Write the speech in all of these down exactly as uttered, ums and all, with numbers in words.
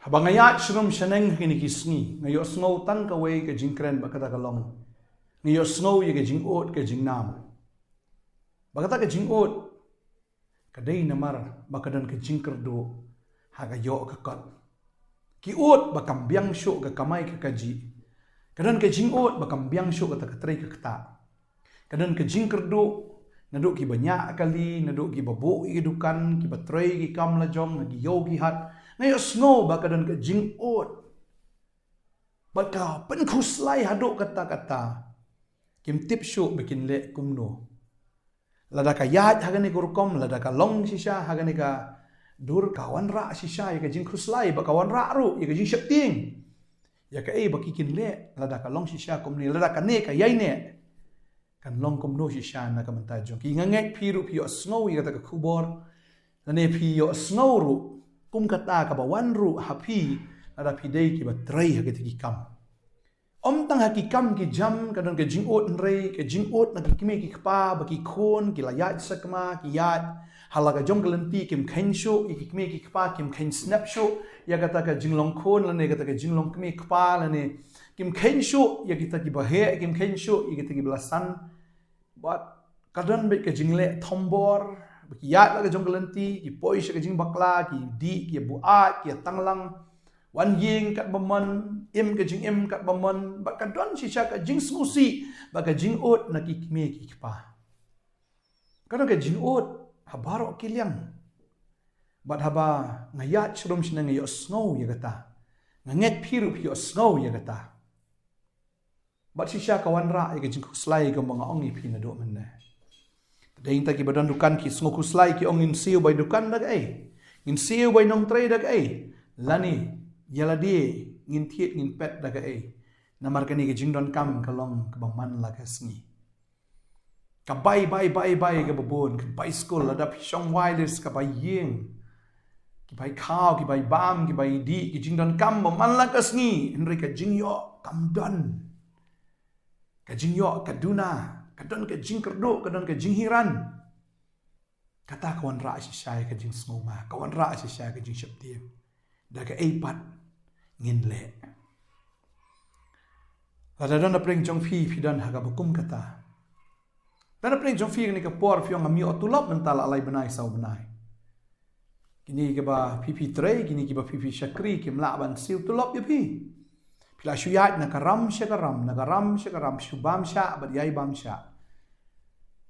Haba nga ïaid shnong shaneng ha kine ki sngi, nga ïohsngew tang kawei ka jingkren, bad kata ka long, nga ïohsngew ïa ka jingud ka jingnam. Bad kata ka jingud ka dei namar ba ka don ka jingkyrduh ha ka ïoh ka kot. Ki ud ba kam biang shuh ka kamai ka kajih. Ka don ka jingud ba kam biang shuh kata ka trei ka ktah. Ka don ka jingkyrduh naduh kiba ñiah kali, naduh kiba buh ïa ki dukan, kiba trei ki kam lajong ha ki ïew ki hat. Nga ïohsngew ba ka don ka jingud. Bad ka pynkhuslai haduh katta katta. Kim tip shuh ba kin leh kumno. Lada ka ïaid ha kane ka rukom, lada ka long shisha ha kane ka dur, ka wanrah shisha ïa ka jingkhuslai, bad ka wanrah ruh ïa ka jingsheptieng. Ïa kaei ba ki kin leh, lada ka long shisha kumne, lada kane ka ïaineh, kan long kumno shisha na ka bynta jong ki. Nga ngeit phi ruh phi ïohsngew ïa kata ka khubor, lane phi ïohsngew ruh kum kata kaba wan ruh ha phi, lada phi dei kiba trei ha kita ki kam. Ym tang ha ki kam ki jam ka don ka jingud, hynrei ka jingud na ki kmie ki kpa, ba ki khun ki la ïaid sakma, ki ïaid ha la ka jong ka lynti, kim kheiñ shuh ïa ki kmie ki kpa, kim kheiñ snep shuh ïa kata ka jinglong khun lane kata ka jinglong kmie kpa, lane kim kheiñ shuh ïa kita kiba heh, kim kheiñ shuh ïa kita kiba la san. Bad ka don beit ka jingleh thombor, ba ki ïaid la ka jong ka lynti, ki poi sha ka jingbakla, ki dih, ki buaid, ki tanglang, wan ïing katba mon, im ka jingim katba mon, bad ka don shisha ka jingsngewsih bad ka jingud na ki kmie ki kpa. Ka don ka jingud ha baroh ki liang. Bad haba nga ïaid shnong shaneng nga ïohsngew ïa kata. Nga ngeit phi ruh phi ïohsngew ïa kata. Bad shisha ka wanrah ïa ka jingkhuslai kumba nga ong ïa phi naduh mynne. Te dei kita kiba don dukan ki sngew khuslai, ki ong, ngin siew bai dukan da kaei? Ngin siew bai nongtrei da kaei? Lane ïa lade ngin thied ngin pet da kaei? Namar kane ka jingdonkam ka long kaba man la ka sngi. Ka bai, bai, bai, bai kaba bun, ka bicycle, lada phi shong wireless, ka bai ïing, ki bai khaw, ki bai bam, ki bai dih, ki jingdonkam ba man la ka sngi, hynrei ka jingïoh kam don. Ka jingïoh ka duna, ka don ka jingkyrduh, ka don ka jinghiran. Kata ka wanrah shisha ïa ka jingsngewma, ka wanrah shisha ïa ka jingsheptieng. Da kaei pat ngin leh? Lada don napdeng jong phi, phi don ha kaba kum kata. Don napdeng jong phi kane ka por phi ong, ngam ïoh tulop mynta la lai bnai saw bnai. Kine kiba phi phi trei, kine kiba phi phi shakri, kim lah ban siew tulop ïa phi. Phi la shu ïaid na ka ram sha ka ram, na ka ram sha ka ram, shu bam shah bad ïai bam shah.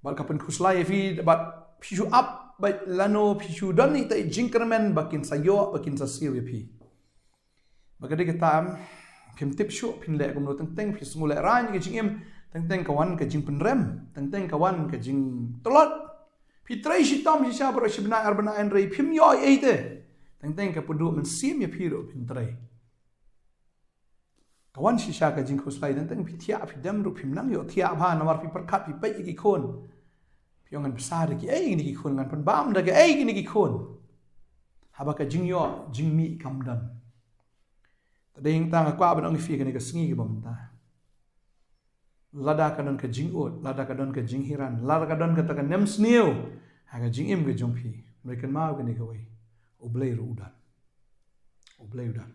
Bad ka pynkhuslai ïa phi, bad phi shu ap, bad lano phi shu don ita i jingkyrmen ba kin sa ïoh, ba kin sa siew ïa phi. Ba ka dei kata em, phim tip shuh phin leh kumno, teng teng phi sngew lehraiñ ka jingim, teng teng ka wan ka jingpynrem, teng teng ka wan ka jingtlot. Phi trei shitom shisha baroh shi bnai ar bnai, hynrei phim ïoh ei ei te. Teng teng ka pynduh mynsiem ïa phi ruh phin trei. Ka wan shisha ka jingkhuslai, teng teng phi thiah phi dem ruh phim nang ïoh thiah bha, namar phi pyrkhat phi peit ïa ki khun. Phi ong, ngan bsa da kiei kine ki khun, ngan pynbam da kiei kine ki khun. Haba ka jingïoh jingmih kam don. Te dei hangta nga kwah ban ong ïa phi kane ka sngi kaba mynta. Lada ka don ka jingud, lada ka don ka jinghiran, lada ka don kata ka nemsniew ha ka jingim ka jong phi, hynrei kynmaw kane kawei, U Blei ruh u don. U Blei u don.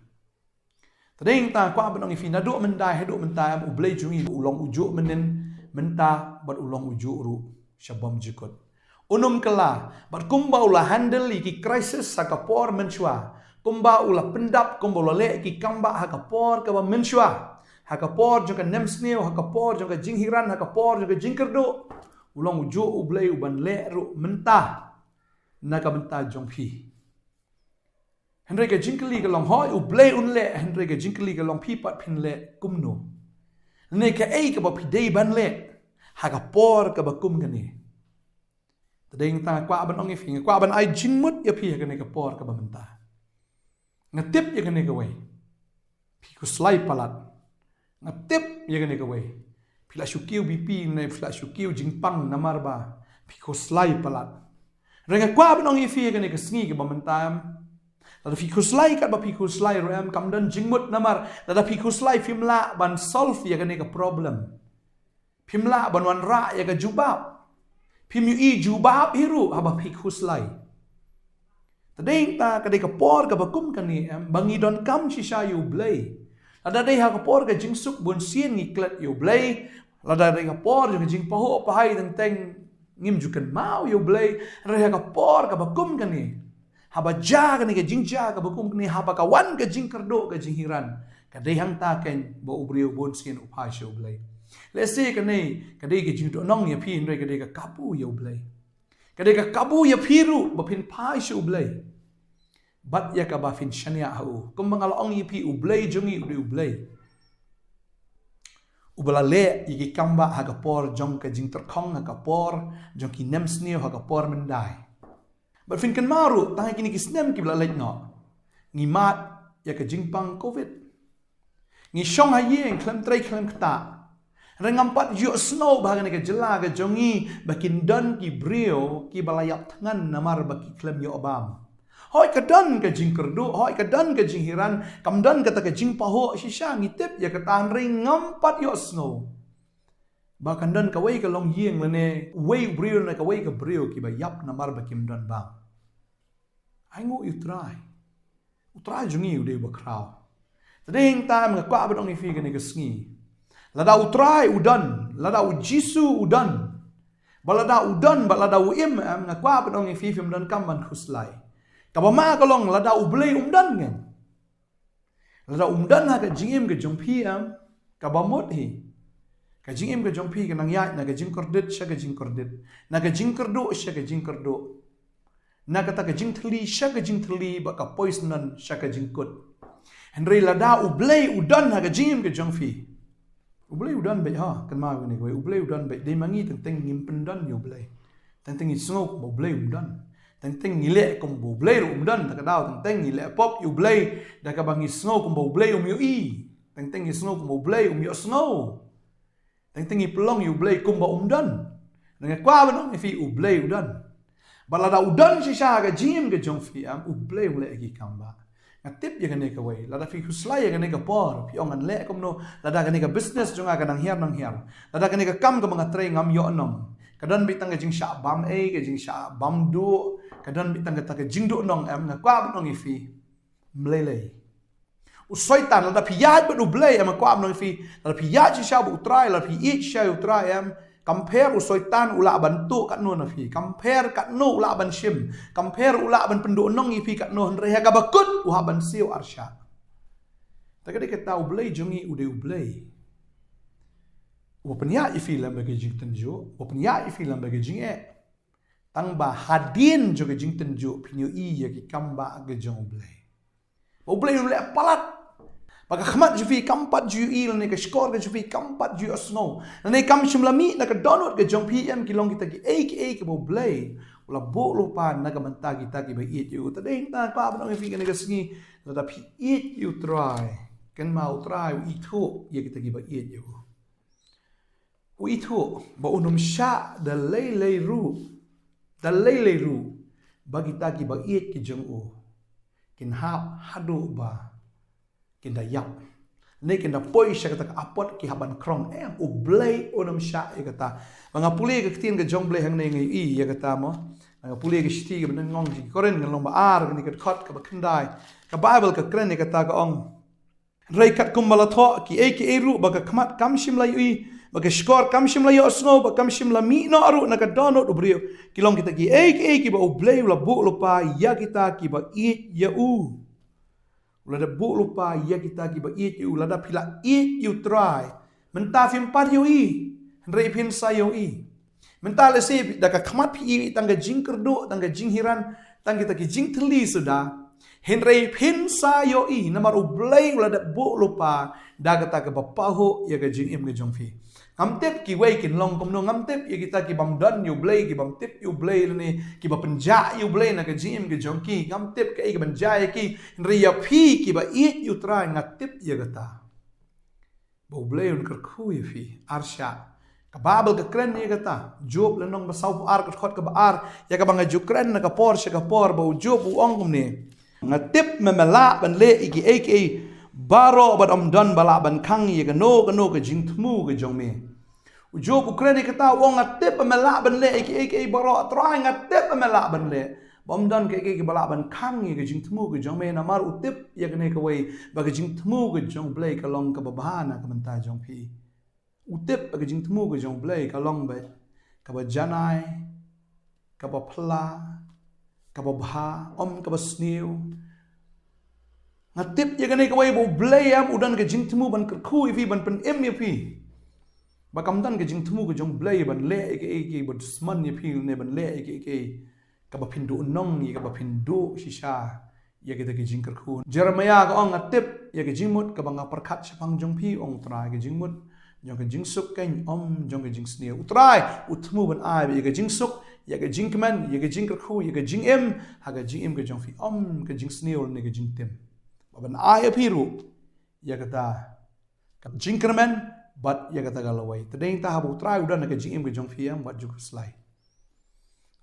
Te dei hangta kwah ban ong ïa phi, naduh mynta haduh mynta em, U Blei jong ngi u long ujuh mynnin mynta bad u long ujuh ruh sha bymjukut. Un ym kylla, bad kumba u la handle ïa ki crisis ha ka por mynshuwa, kumba u la pyndap, kumba u la leh ïa ki kam bah ha ka por kaba mynshuwa, ha ka por jong ka nemsniew, ha ka por jong ka jinghiran, ha ka por jong ka jingkyrduh, u long ujuh U Blei u ban leh ruh mynta na ka bynta jong phi. Hynrei ka jingkylli ka long, hooid U Blei un leh, hynrei ka jingkylli ka long, phi pat phin leh kumno? Ne kaei kaba phi dei ban leh ha ka por kaba kum kane? Te dei hangta nga kwah ban ong ïa phi, nga kwah ban ai jingmut ïa phi ha kane ka por kaba mynta. Nga tip ïa kane kawei, phi khuslai palat. Nga tip ïa kane kawei, phi la shu kiew B P ne phi la shu kiew jingpang namar ba phi khuslai palat. Hynrei nga kwah ban ong ïa phi ha kane ka sngi kaba mynta em, lada phi khuslai katba phi khuslai ruh em, kam don jingmut, namar lada phi khuslai phim lah ban solve ïa kane ka problem. Phim lah ban wanrah ïa ka jubab. Phim ïohi jubab hi ruh haba phi khuslai. Te dei ta ka dei ka por kaba kum kane em, ba ngi donkam shisha ïa U Blei. Lada dei ha ka por ka jingsuk bunsien ngi klet ïa U Blei. Lada dei ka por jong ka jingpahuh pahai teng teng ngim ju kynmaw ïa U Blei. Hynrei ha ka por kaba kum kane, haba jia kane ka jingjia kaba kum kane, haba ka wan ka jingkyrduh ka jinghiran, ka dei hangta keiñ ba u briew bunsien u phai sha U Blei. Lehse kane ka dei ka jingduhnong ïa phi, hynrei ka dei ka kabu ïa U Blei. Ka dei ka kabu ïa phi ruh ba phin phai sha U Blei, bad ïa kaba phin shaniah ha U. Kumba nga la ong ïa phi, U Blei jong ngi u dei U Blei uba la leh ïa ki kambah ha ka por jong ka jingtyrkhong, ha ka por jong ki nemsniew, ha ka por myndai. Bad phin kynmaw ruh, tang ha kine ki snem kiba la leit noh, ngi mad ïa ka jingpang Covid. Ngi shong ha ïing khlem trei khlem ktah. Hynrei ngam pat ïohsngew ba ha kane ka jylla ka jong ngi ba kin don ki briew kiba la ïap thngan namar ba ki khlem ïoh bam. Hooid, ka don ka jingkyrduh, hooid, ka don ka jinghiran, kam don kata ka jingpahuh shisha, ngi tip ïa kata, hynrei ngam pat ïohsngew ba kan don kawei ka longïing lane uwei u briew lane kawei ka briew kiba ïap namar ba kim don bam. Ai nguh ïa U Trai. U Trai jong ngi u dei uba khraw. Te dei ta em, nga kwah ban ong ïa phi kane ka sngi, lada U Trai u don, lada U Jisu u don, ba lada u don, ba lada u im em, nga kwah ban ong ïa phi, phim donkam ban khuslai. Kaba ma ka long, lada U Blei um don ngan, lada um don ha ka jingim ka jong phi em, kaba mut hi, ka jingim ka jong phi ka nang ïaid na ka jingkordit sha ka jingkordit, na ka jingkyrduh sha ka jingkyrduh, na kata ka jingthylli sha ka jingthylli, bad ka poisonon sha ka jingkut. Hynrei lada U Blei u don ha ka jingim ka jong phi, U Blei u don beit, ha, kynmaw kane kawei, U Blei u don beit. Dei ma ngi teng teng ngim pyndon ïa U Blei. Teng teng ngi sngew kumba U Blei um don. Teng teng ngi leh kumba U Blei ruh um don. Te ka daw teng teng ngi leh pop ïa U Blei da kaba ngi sngew kumba U Blei um ïohi. Teng teng ngi sngew kumba U Blei um ïohsngew. Teng teng ngi pynlong ïa U Blei kumba um don. Nga kwah ban ong ïa phi, U Blei u don. Bad lada u don shisha ha ka jingim ka jong phi em, U Blei un leh ïa ki kambah. Nga tip ïa kane kawei, lada phi khuslai ïa kane ka por, phi ong ngan leh kumno, lada kane ka business jong nga ka nang hiar nang hiar, lada kane ka kam kaba nga trei ngam ïoh nong, ka don beit tang ka jingshah bam ei, ka jingshah bam duh, ka don beit tang kata ka jingduhnong em, nga kwah ban ong ïa phi, mlei lei. U Soitan, lada phi ïaid bad U Blei em, nga kwah ban ong ïa phi, lada phi ïaid shisha bad U Trai, lada phi ïeit shisha ïa U Trai em, kam pher u Soitan u lah ban tuh katno na phi, kam pher katno u lah ban shim, kam pher u lah ban pynduhnong ïa phi katno, hynrei ha kaba kut u hap ban siew arshah. Te ka dei kata U Blei jong ngi u dei U Blei uba pynïaid ïa phi lem bad ka jingtynjuh, uba pynïaid ïa phi lem bad ka jingeh. Tang ba hadien jong ka jingtynjuh phin ïohi ïa ki kambah ka jong U Blei. Ba U Blei u leh palat. Ba ka khmat jong phi kam pat ju ïohi, lane ka shkor ka jong phi kam pat ju ïohsngew, lane kam shym la mih na ka dohnud ka jong phi em, ki long kita kiei kiei kiba U Blei u la buh lypa na ka bynta kita kiba ïeit ïa u. Te dei ta kwah ban ong ïa phi kane ka sngi, lada phi ïeit ïa U Trai, kynmaw U Trai u ithuh ïa kita kiba ïeit ïa u. U ithuh ba un ym shah da lei lei ruh, da lei lei ruh, ba kita kiba ïeit ki jong u kin hap haduh ba kin da ïap, ne kin da poi sha kata ka apot ki hap ban krong. Em, U Blei un ym shah ïa kata. Ba nga pule ka ktien ka jong U Blei hangne nga ïohi ïa kata mo. Ba nga pule ka shithi kaba nyngkong jong ki Korinth, ka lynnong ba ar, kane ka dkhot kaba khyndai. Ka Baibl ka kren ïa kata, ka ong: Hynrei katkum ba la thoh, kiei kiei ruh ba ka khmat kam shym la ïohi, ba ka shkor kam shym la ïohsngew, ba kam shym la mih noh ruh na ka dohnud u briew, ki long kita kiei kiei kiba U Blei u la buh lypa ïa kita kiba ïeit ïa u. U la da buh lypa ïa kita kiba ïeit ïa u. Lada phi la ïeit ïa U Trai, mynta phim pat ïohi, hynrei phin sa ïohi. Mynta lehse da ka khmat phi ïohi tang ka jingkyrduh, tang ka jinghiran, tang kita ki jingthylli suda, hynrei phin sa ïohi namar U Blei u la dep buh lypa da kata kaba pahuh ïa ka jingim ka jong phi. Ngam tip kiwei kin long kumno, ngam tip ïa kita ki bym don ïa U Blei, ki bym tip ïa U Blei lane kiba pynjah ïa U Blei na ka jingim ka jong ki, ngam tip kaei kaban jia ïa ki, hynrei ïa phi kiba ïeit ïa U Trai nga tip ïa kata, ba U Blei un kyrkhu ïa phi arshah. Ka Baibl ka kren ïa kata, Job lynnong ba sawphew ar, ka dkhot kaba ar, ïa kaba nga ju kren na ka por sha ka por, ba u Job u ong kumne: Nga tip me, me lah ban leh ïa kiei kiei baroh, bad ym don ba lah ban khang ïa kano kano ka jingthmu ka jong me. U Job u kren ïa kata, u ong: Nga tip ba me lah ban leh ïa kiei kiei baroh, Trai, nga tip ba me lah ban leh. Ba ym don kaei kaei kaba lah ban khang ïa ka jingthmu ka jong me, namar u tip ïa kane kawei, ba ka jingthmu ka jong U Blei ka long kaba bha na ka bynta jong phi. U tip ba ka jingthmu ka jong U Blei ka long ba kaba janai, kaba phylla, kaba bha, ym kaba sniew. Nga tip ïa kane kawei, ba U Blei em u don ka jingthmu ban kyrkhu ïa phi, ban pynim ïa phi. Ba kam don ka jingthmu ka jong U Blei ban leh ïa kaei kaei ba dusmon ïa phi, ne ban leh ïa kaei kaei kaba phin duh nong ïa, kaba phin duh shisha ïa kita ki jingkyrkhu. Jeremiah ka ong, nga tip ïa ka jingmut kaba nga pyrkhat shaphang jong phi, ong U Trai, ka jingmut jong ka jingsuk, keiñ ym jong ka jingsniew. U Trai u thmu ban ai ïa ka jingsuk, ïa ka jingkmen, ïa ka jingkyrkhu, ïa ka jingim ha ka jingim ka jong phi, ym ka jingsniew ne ka jingtim. Ba ban ai ïa phi ruh ïa kata ka jingkyrmen bad ïa kata ka lawei. Te dei ta haba U Trai u don ha ka jingim ka jong phi, em, wat ju khuslai.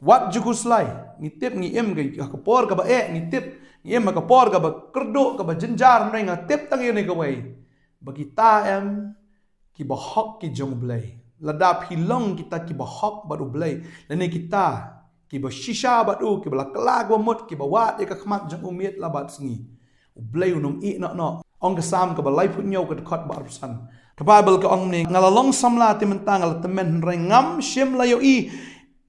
Wat ju khuslai. Ngi tip ngi im ka, ha ka por kaba eh, ngi tip ngi im ha ka por kaba kyrduh, kaba jynjar, hynrei nga tip tang ïa kane kawei, ba kita em kiba hok ki jong U Blei. Lada phi long kita kiba hok bad U Blei, lane kita kiba shisha bad u, kiba la kylla ka mut, kiba wad ïa ka khmat jong u miet la bad sngi, U Blei un ym ïeh noh noh. Ong ka Salm kaba laiphew hynñiew, ka dkhot ba arphew san, ka Baibl ka ong ne, nga la long samla te mynta nga la tymmen, hynrei ngam shym la ïohi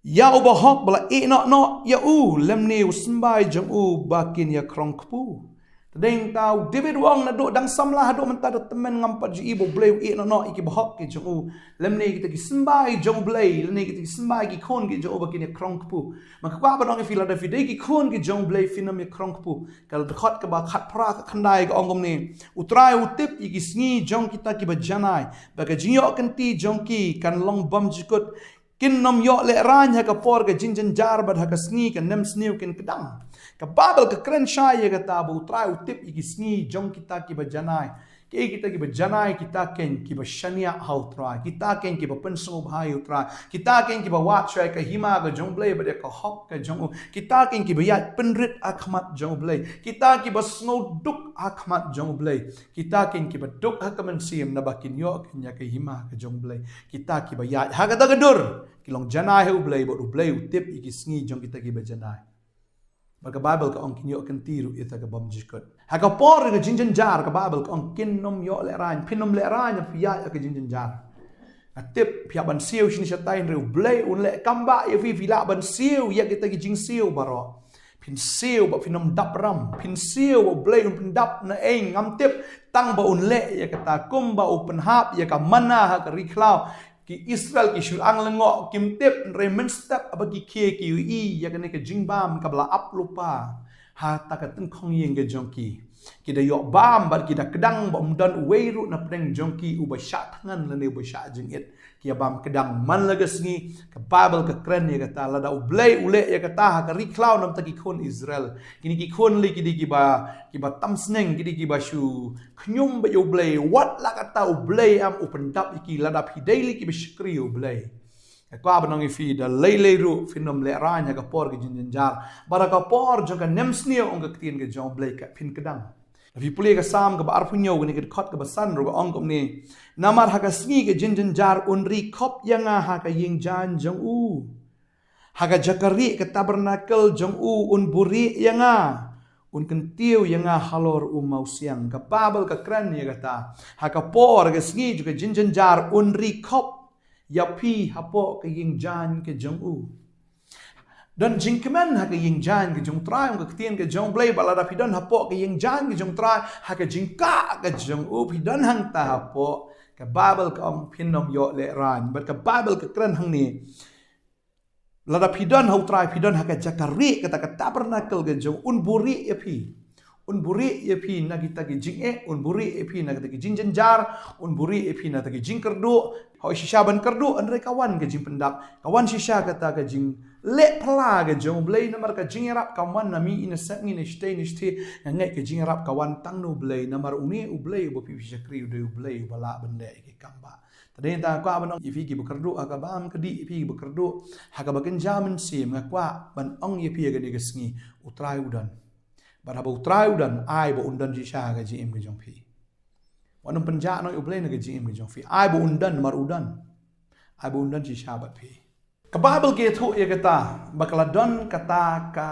ïa uba hok ba la ïeh noh noh ïa u, lymne u symbai jong u ba kin ïa krong kpu. Te dei ta u David u ong, naduh dang samla haduh mynta da tymmen ngam pat ju ïohi ba U Blei u ïeh noh noh ïa kiba hok ki jong u, lymne kita ki symbai jong U Blei, lymne kita ki symbai ki khun ki jong u ba kin ïa krong kpu. Ma nga kwah ban ong ïa phi, lada phi dei ki khun ki jong U Blei, phin ym ïa krong kpu. Ka dkhot kaba khatphra, ka khyndai, ka ong kumne, U Trai u tip ïa ki sngi jong kita kiba janai, ba ka jingïoh kynti jong ki kan long bymjukut. Kin ym ïoh lehraiñ ha ka por ka jingjynjar, bad ha ka sngi ka nemsniew kin kdang. Ka Baibl ka kren shai ïa kata ba U Trai u tip ïa ki sngi jong kita kiba janai. Ki, kita kiba janai, kita keiñ kiba shaniah ha U Trai, kita keiñ kiba pynsngewbha ïa U Trai, kita keiñ kiba wad shuwa ïa ka hima ka jong U Blei bad ïa ka hok ka jong u, kita keiñ kiba ïaid pynrit ha khmat jong U Blei, kita kiba sngew duk ha khmat jong U Blei, kita keiñ kiba duk ha ka mynsiem naba kin ïoh keiñ ïa ka hima ka jong U Blei, kita kiba ïaid ha kata ka dur ki long janai ha U Blei, bad U Blei u tip ïa ki sngi jong kita kiba janai. Bad ka Baibl ka ong kin ïoh kynti ruh ïa kata ka bymjukut. Ha ka por ka jingjynjar, ka Baibl ka ong kin ym ïoh lehraiñ, phin ym lehraiñ, phi ïaid ha ka jingjynjar. Nga tip phi hap ban siew shane shatai, hynrei U Blei un leh kam bah ïa phi, phi lah ban siew ïa kita ki jingsiew baroh. Phin siew ba phin ym dap ram, phin siew ba U Blei un pyndap na ei ngam tip, tang ba un leh ïa kata, kumba u pynhap ïa ka manna ha ka ri khlaw. Ki Israel ki shu ang lyngngoh, kim tip, hynrei mynstep haba ki khie ki ïohi ïa kane ka jingbam kaba la ap lypa ha kata ka tyngkhong ïing ka jong ki, ki da ïoh bam bad ki da kdang ba ym don uwei ruh na pdeng jong ki uba shah thngan lane uba shah jingit. Ki ïa bam kdang man la ka sngi. Ka Baibl ka kren ïa kata, lada U Blei u leh ïa kata ha ka ri khlaw, namar ta ki khun Israel, kine ki khun lei ki dei kiba, kiba tam sneng, ki dei kiba shu khñium bad ïa U Blei, wat la kata U Blei em u pyndap ïa ki, lada phi dei lei kiba shakri U Blei. Nga kwah ban ong ïa phi, da lei lei ruh phin ym lehraiñ ha ka por ka jingjynjar, bad ha ka por jong ka nemsniew, ong ka ktien ka jong U Blei, ka phin kdang. Phi pule ka Salm kaba arphew hynñiew, kane ka dkhot kaba san ruh ka ong kumne, namar ha ka sngi ka jingjynjar un ri khop ïa nga ha ka ïing jaiñ jong u. Ha ka jaka rieh ka tabernakl jong u un buhrieh ïa nga, un kyntiew ïa nga halor u mawsiang. Ka Baibl ka kren ïa kata. Ha ka por ka sngi jong ka jingjynjar un ri khop ïa phi hapoh ka ïing jaiñ ka jong u. Don jingkmen ha ka ïing jaiñ ka jong U Trai, ong ka ktien ka jong U Blei, bad lada phi don hapoh ka ïing jaiñ ka jong U Trai, ha ka jingkah ka jong u phi don hangta hapoh. Ka Baibl ka ong phin ym ïoh lehraiñ. Bad ka Baibl ka kren hangne, lada phi don ha U Trai, phi don ha ka jaka rieh, kata ka tabernakl ka jong u, un buhrieh ïa phi. Un buhrieh ïa phi na kita ki jingeh, un buhrieh ïa phi na kita ki jingjynjar, un buhrieh ïa phi na kita ki jingkyrduh. Hooid, shisha ban kyrduh, hynrei ka wan ka jingpyndap, ka wan shisha kata ka jingleh phylla ka jong U Blei, namar ka jingïarap kam wan na mi i na sep ngi na shatei na shathie, nga ngeit ka jingïarap ka wan tang na U Blei, namar une U Blei uba phi phi shakri u dei U Blei uba lah ban leh ïa ki kam bah. Te dei ta kwah ban ong ïa phi kiba kyrduh ha ka bam ka dih, ïa phi kiba kyrduh ha kaba kynja mynsiem, nga kwah ban ong ïa phi ha kane ka sngi, U Trai u don. Bad haba U Trai u don, ai ba un don shisha ha ka jingim ka jong phi. Wat nym pynjah noh ïa U Blei na ka jingim ka jong phi. Ai ba un don, namar u don. Ai ba un don shisha bad phi. Ka Baibl ka ïathuh ïa kata ba ka la don kata ka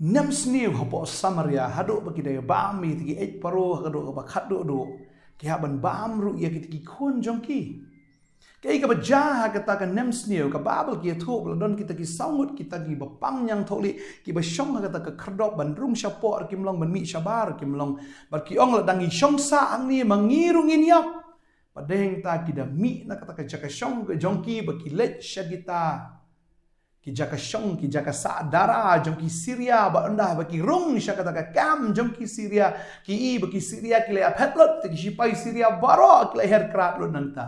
nemsniew hapoh Samaria, haduh ba ki dei bam ïa kita ki eit paro, haduh kaba khatduh duh, ki hap ban bam ruh ïa kita ki khun jong ki. Kaei kaba jia ha kata ka nemsniew, ka Baibl ki ïathuh ba la don kita ki saw ngut kita kiba pang ñiangthohlieh, kiba shong ha kata ka khyrdop ban rung shapoh ruh kim long, ban mih shabar ruh kim long. Bad ki ong, lada ngi shong sah hangne ma ngi ruh ngin ïap. Bad dei hangta ki da mih na kata ka jaka shong ka jong ki bad ki leit sha kita ki jaka shong, ki jaka sahdara jong ki Syria, bad ynda ba ki rung sha kata ka kam jong ki Syria, ki i ba ki Syria ki la ïaphet lut, te ki shipai Syria baroh ki la her krad lut nangta.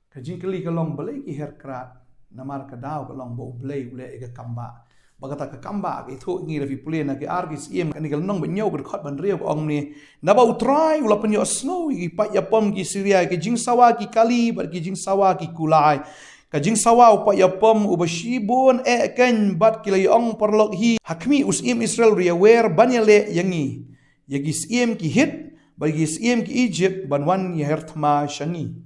Ka jingkylli ka long, balei ki her krad? Namar ka daw ka long ba U Blei u leh ïa ka kambah. Ba kata ka kambah ka ïathuh ngi, lada phi pule na ki Ar ki Syiem, kane ka lynnong ba hynñiew, ka dkhot ba hynriew, ka ong kumne: Naba U Trai u la pynïohsngew ïa ki paid ïapom ki Syria, ki jingsawa ki kali bad ki jingsawa ki kulai. Ka jingsawa u paid ïapom uba shibun eh keiñ, bad ki la ïa ong paralok hi ha khmih, U Syiem Israel u ïawer ban ïaleh ïa ngi, ïa ki syiem ki Hit bad ïa ki syiem ki Ijipt, ban wan ïaher thma sha ngi.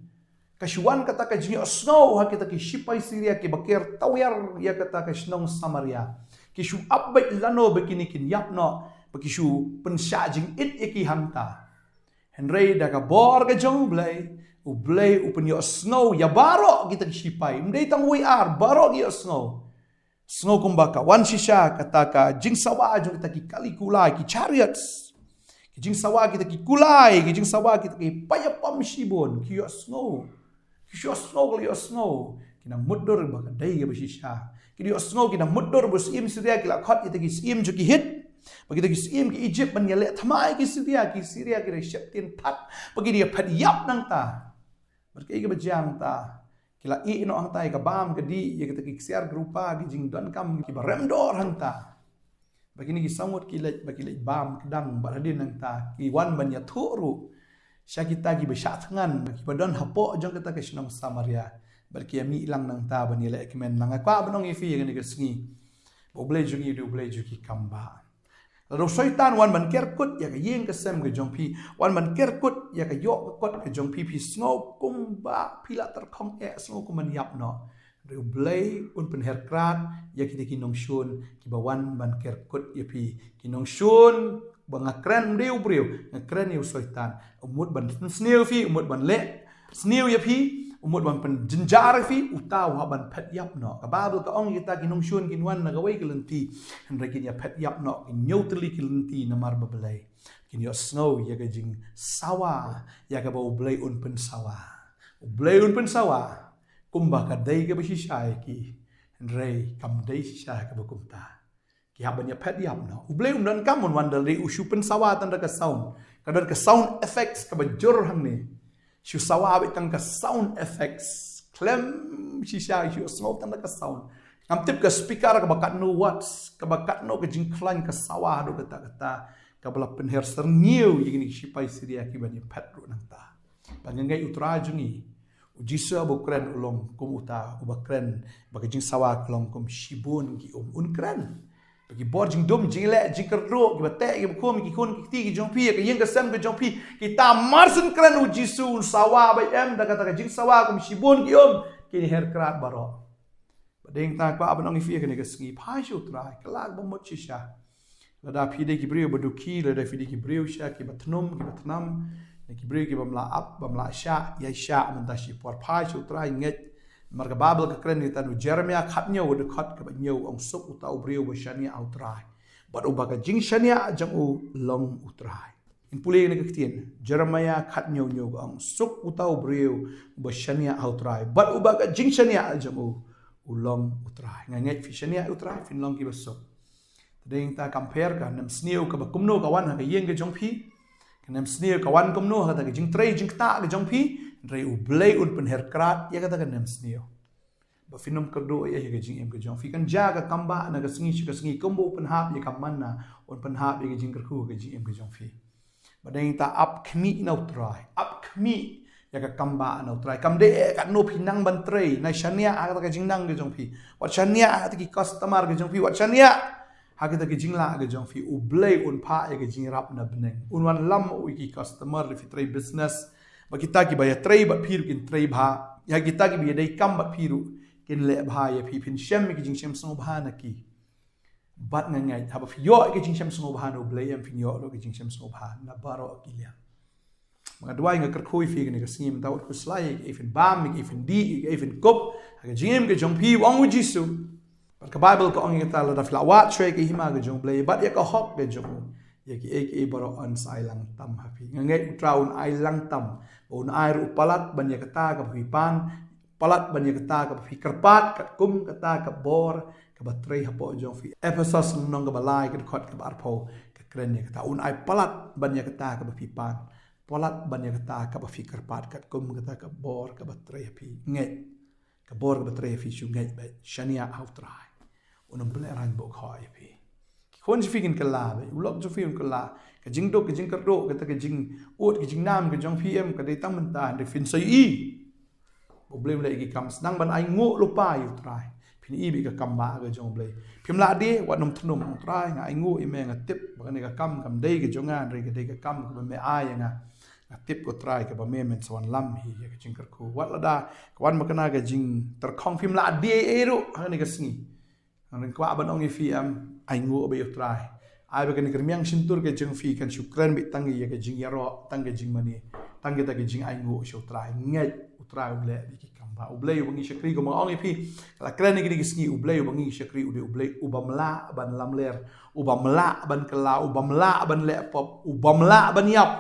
Ka shu wan kata ka jingïohsngew ha kita ki shipai Syria kiba ker tawiar ïa kata ka shnong Samaria. Ki shu ap beit lano ba kine kin ïap noh, ba ki shu pynshah jingit ïa ki hangta. Hynrei da ka bor ka jong U Blei, U Blei u pynïohsngew ïa baroh kita ki shipai. Ym dei tang wei ar, baroh ki ïohsngew. Sngew kumba ka wan shisha kata ka jingsawa jong kita ki kali kulai, ki chariots. Ki jingsawa kita ki kulai, ki jingsawa kita ki paid ïapom shibun, ki ïohsngew. Ki ïohsngew, ki ïohsngew. Ki nang mutdur ba ka dei kaba shisha. Ki ïohsngew, ki nang mutdur ba u syiem Syria ki la khot ïa kita ki syiem jong ki Hit, bad kita ki syiem ki Ijipt ban ïaleh thma ïa ki Syria, ki Syria ki la sheptieng that, bad ki la ïaphet ïap nangta. Bad kaei kaba jia hangta? Ki la ïeh noh hangta ïa ka bam ka dih, ïa kita ki ksiar ki rupa, ki jingdonkam kiba rem dor hangta. Bad kine ki saw ngut ki leit, bad ki leit bam kdang, bad hadien nangta ki wan ban ïathuh ruh sha kita kiba shah thngan, kiba don hapoh jong kata ka shnong Samaria. Bad ki ïa mih lang nangta ban ïaleh kmen lang. Nga kwah ban ong ïa phi ïa kane ka sngi ba U Blei jong ngi u dei U Blei jong ki kambah. Lada u Soitan u wan ban ker kut ïa ka ïing ka sem ka jong phi, u wan ban ker kut ïa ka ïoh ka kot ka jong phi, phi sngew kumba phi la tyrkhong eh, sngew kumban ïap noh. Hynrei U Blei un pynher krad ïa kita ki nongshun kiba wan ban ker kut ïa phi. Ki nongshun ba nga kren, ym dei u briew, nga kren ïa u Soitan. U mut ban pynsniew ïa phi, u mut ban leh sniew ïa phi, u mut ban pynjynjar ïa phi, uta u hap ban phet ïap noh. Ka Baibl ka ong kita ki nongshun kin wan na kawei ka lynti, hynrei kin ïaphet ïap noh, kin ñiew tylli ki lynti namar ba balei? Kin ïohsngew ïa ka jingsawa ïa kaba U Blei un pynsawa. U Blei un pynsawa kumba ka dei kaba shisha ïa ki, hynrei kam dei shisha kaba kumta. Ki hap ban ïaphet ïap noh. U Blei um donkam un wan da lade, u shu pynsawa tang da ka sound. Ka don ka sound effects kaba jur hangne. Shu sawa beit tang ka sound effects. Khlem shisha, shu sngew tang da ka sound. Ngam tip ka speaker kaba katno watts, kaba katno ka jingkhlaiñ ka sawa haduh katta katta, kaba la pynher syrngiew ïa kine ki shipai Syria kiban ïaphet ruh nangta. Ba nga ngeit U Trai jong ngi, U Jisu haba u kren u long kum uta uba kren ba ka jingsawa ka long kum shibun ki um. Un kren ba ki bor jingdum, jingleh jingkyrduh, kiba teh, kiba khum ïa ki khun ki kti ki jong phi, ïa ka ïing ka sem ka jong phi, kita mar shen kren U Jisu, un sawa beit em da kata ka jingsawa kum shibun ki um, kin her krad baroh. Bad dei hangta kwah ban ong ïa phi ïa kane ka sngi, phai sha U Trai, kylla kaba mut shisha. Lada phi dei ki briew ba dukhi, lada phi dei ki briew shisha kiba thnum, kiba thnam, ne ki briew ki bym lah ap, bym lah shah, ïai shah mynta shipor, phai sha U Trai, ngeit. Namar ka Baibl ka kren ïa kata, u Jeremaïah khathynñiew, dkhot kaba hynñiew, ong: Suk uta u briew uba shaniah ha U Trai, bad uba ka jingshaniah jong u long U Trai. Ngin pule ïa kane ka ktien, Jeremaïah khathynñiew hynñiew, ka ong: Suk uta u briew uba shaniah ha U Trai, bad uba ka jingshaniah jong u u long U Trai. Nga ngeit phi shaniah ha U Trai, phin long kiba suk. Te dei hangta, compare ka nemsniew kaba kumno ka wan ha ka ïing ka jong phi. Ka nemsniew ka wan kumno ha kata ka jingtrei jingktah ka jong phi, hynrei U Blei un pynher krad ïa kata ka nemsniew. Ba phin ym kyrduh ïa ka jingim ka jong phi. Kan jia ka kambah na ka sngi sha ka sngi, kumba u pynhap ïa ka manna, un pynhap ïa ka jingkyrkhu ka jingim ka jong phi. Bad dei hangta, ap khmih na U Trai, ap khmih ïa ka kambah na U Trai. Kam dei eh katno phi nang ban trei, nai shaniah ha kata ka jingnang ka jong phi, wat shaniah ha kita ki customer ka jong phi, wat shaniah ha kita ki jinglah ka jong phi. U Blei un phah ïa ka jingïarap na bneng, un wanlam ïa ki customer. Lada phi trei business, ba kita kiba ïatrei bad phi ruh kin trei bha, ïa kita kiba ïadei kam bad phi ruh kin leh bha ïa phi, phin shem ïa ki jingshem sngewbha na ki. Bad nga ngeit haba phi ïoh ïa ka jingshem sngewbha na U Blei, em, phin ïoh ruh ka jingshem sngewbha na baroh ki liang. Nga duwai, nga kyrkhu ïa phi kane ka sngi, mynta wat khuslai ïa kaei phin bam, ïa kaei phin dih, ïa kaei phin kup ha ka jingim ka jong phi, ong U Jisu. Bad ka Baibl ka ong ïa kata, lada phi la wad shuwa ïa ka hima ka jong U Blei bad ïa ka hok ka jong u, ïa kiei kiei baroh yn sa ai lang tam ha phi. Nga ngeit U Trai un ai lang tam, un ai ruh u palat ban ïa kata kaba phi pan, palat ban ïa kata kaba phi kyrpad, katkum kata ka bor kaba trei hapoh jong phi. Ephesos lynnong kaba lai, ka dkhot kaba arphew ka kren ïa kata, un ai palat ban ïa kata kaba phi pan, palat ban ïa kata kaba phi kyrpad, katkum kata ka bor kaba trei ha phi. Ngeit, ka bor kaba trei ha phi, shu ngeit beit, shaniah ha U Trai. Un ym pynlehraiñ bok khoh ïa phi. Ki khun jong phi kin kylla beit, u lok jong phi un kylla. Ka jingduk, ka jingkyrduh, kata ka jingud, ka jingnam ka jong phi, em, ka dei tang mynta, hynrei phin sa ïohi ba U Blei u leh ïa ki kam. Sdang ban ainguh lypa ïa U Trai. Phin ïohi beit ka kam ba ka jong U Blei. Phim lah die, wat nym thnum, ong Trai, nga ainguh ïa me, nga tip ba kane ka kam kam dei ka jong nga, hynrei ka dei ka kam kaba me ai ïa nga. Nga tip, ko Trai, kaba me men sa wanlam hi ïa ka jingkyrkhu. Wat lada ka wan ma kane ka jingtyrkhong, phim lah die ei ei ruh ha kane ka sngi. Nga kwah ban ong ïa phi, em, ainguh beit ïa U Trai. Ai ba kane ka rmiang shyntur ka jong phi kan shu kren beit tang ïa ka jingïaroh, tang ka jingmane, tang kita ka jingainguh sha U Trai. Ngeit, U Trai u leh beit ki kam ba. U Blei uba ngi shakri, kumba nga ong ïa phi, la kren ïa kine ki sngi, U Blei uba ngi shakri u dei U Blei uba mlah ban lamler, uba mlah ban kylla, uba mlah ban leh pop, uba mlah ban ïap.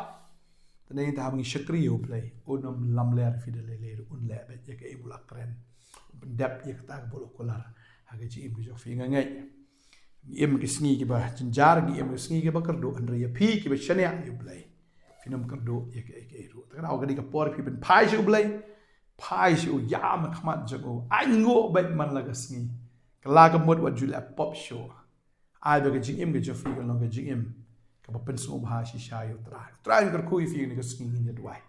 Te nangta haba ngi shakri ïa U Blei, un ym lamler ïa phi da lei lei ruh, un leh beit ïa kaei ba u la kren. Un pyndep ïa kata kaba u la kular ha ka jingim ka jong phi. Nga ngeit ngi im ki sngi kiba jynjar, ngi im ki sngi kiba kyrduh, hynrei ïa phi kiba shaniah ïa U Blei, phin ym kyrduh ïa kaei kaei ruh. Te kane ka dei ka por phi ban phai sha U Blei, phai sha u, ïam ha khmat jong u, ainguh beit man la ka sngi. Kylla ka mut, wat ju leh pop shuh. Ai ba ka jingim ka jong phi kan long ka jingim kaba pynsngewbha shisha ïa U Trai. Trai, ngi kyrkhu ïa phi kane ka sngi, ngin ïa duwai.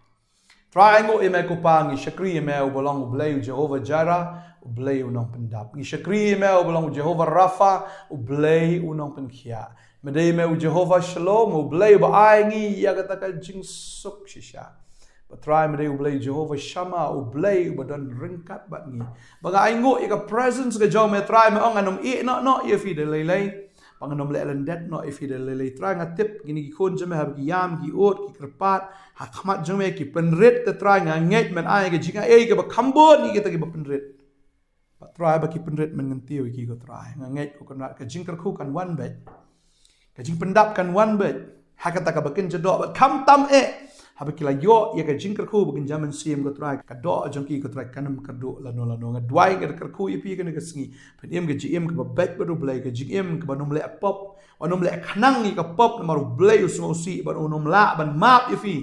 Trai, ainguh ïa me ko Pa, ngi shakri ïa me uba long U Blei, U Jehobah Jireh, U Blei U Nongpyndap. Ngi shakri ïa me uba long U Jehobah Rapha, U Blei U Nongpynkhiah. Me dei me U Jehobah Shalom, U Blei uba ai ngi ïa kata ka jingsuk shisha. Bad Trai, me dei U Blei Jehobah Shammah, U Blei uba don ryngkat bad ngi. Ba nga ainguh ïa ka presence ka jong me, Trai, me ong ngan ym ïeh noh noh ïa phi da lei lei. Ba ngan ym leh lyndet noh ïa phi da lei lei. Trai, nga tip kine ki khun jong me haba ki ïam, ki ud, ki kyrpad ha khmat jong me, ki pynrit, te Trai nga ngeit men ai ka jingaiei kaba kham bun ïa kita kiba pynrit. Bad Trai, ba ki pynrit men kyntiew ïa ki, ko Trai. Nga ngeit, ko Kynrad, ka jingkyrkhu kan wan beit. Ka jingpyndap kan wan beit. Ha kata kaba kin jadok bad khamtam eh, haba ki la ïoh ïa ka jingkyrkhu ba kin jam mynsiem, ko Trai, ka doh jong ki, ko Trai, kan ym kyrduh lano lano. Nga duwai, nga kyrkhu ïa phi kane ka sngi, phin im ka jingim kaba beit bad U Blei, ka jingim kaba nym leh pop, wat nym leh khnang ïa ka pop, namar U Blei u sngewsih bad un nym lah ban map ïa phi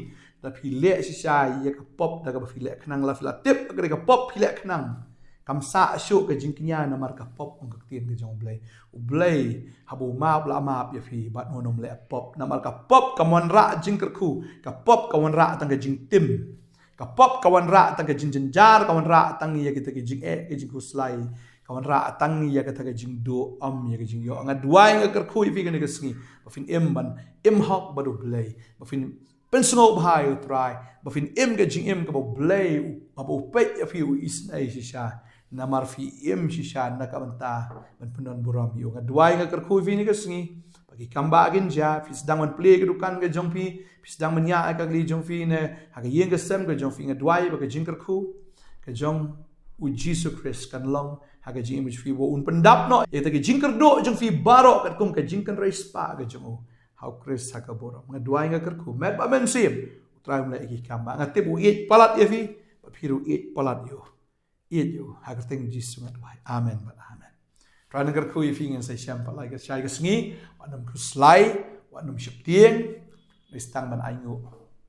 lada phi leh shisha ïa ka pop da kaba phi leh khnang. La phi la tip ka dei ka pop phi leh khnang, kam sah shuh ka jingkñia, namar ka pop, ong ka ktien ka jong U Blei, U Blei haba u map, u la map ïa phi bad un nym leh pop, namar ka pop kam wanrah jingkyrkhu, ka pop ka wanrah tang ka jingtim, ka pop ka wanrah tang ka jingjynjar, ka wanrah tang ïa kita ki jingeh, ki jingkhuslai, ka wanrah tang ïa kata ka jingduh, ym ïa ka jingïoh. Nga duwai, nga kyrkhu ïa phi kane ka sngi ba phin im ban im hok bad U Blei, ba phin pynsngewbha ïa U Trai, ba phin im ka jingim kaba U Blei, haba u peit ïa phi, u isynei shisha, namar phi im shisha na ka bynta ban pyndon burom ïa u. Nga duwai, nga kyrkhu ïa phi kane ka sngi ba ki kam ba kin jia, phi sdang ban plie ka dukan ka jong phi, phi sdang ban ïa ka kali jong phi ne ha ka ïing ka sem ka jong phi. Nga duwai ba ka jingkyrkhu ka jong U Jisu Khrist kan long ha ka jingim ka jong phi, ba un pyndap noh ïa kita ki jingkyrduh jong phi baroh, katkum ka jingkynrei spah ka jong u ha U Khrist ha ka burom. Nga duwai, nga kyrkhu, met bad mynsiem, U Trai un leh ïa ki kam ba. Nga tip u ïeit palat ïa phi, bad phi ruh ïeit palat ïa u. Ïeit ïa u, ha ka kyrteng Jisu nga duwai. Amen bad amen. Trai un kyrkhu ïa phi, ngin sa ïashem pat lai ka shai ka sngi. Wat nym khuslai, wat nym sheptieng. Dei tang ban ainguh,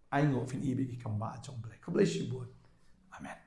ainguh phin ïohi beit ki kam ba jong U Blei. Khublei shibun. Amen.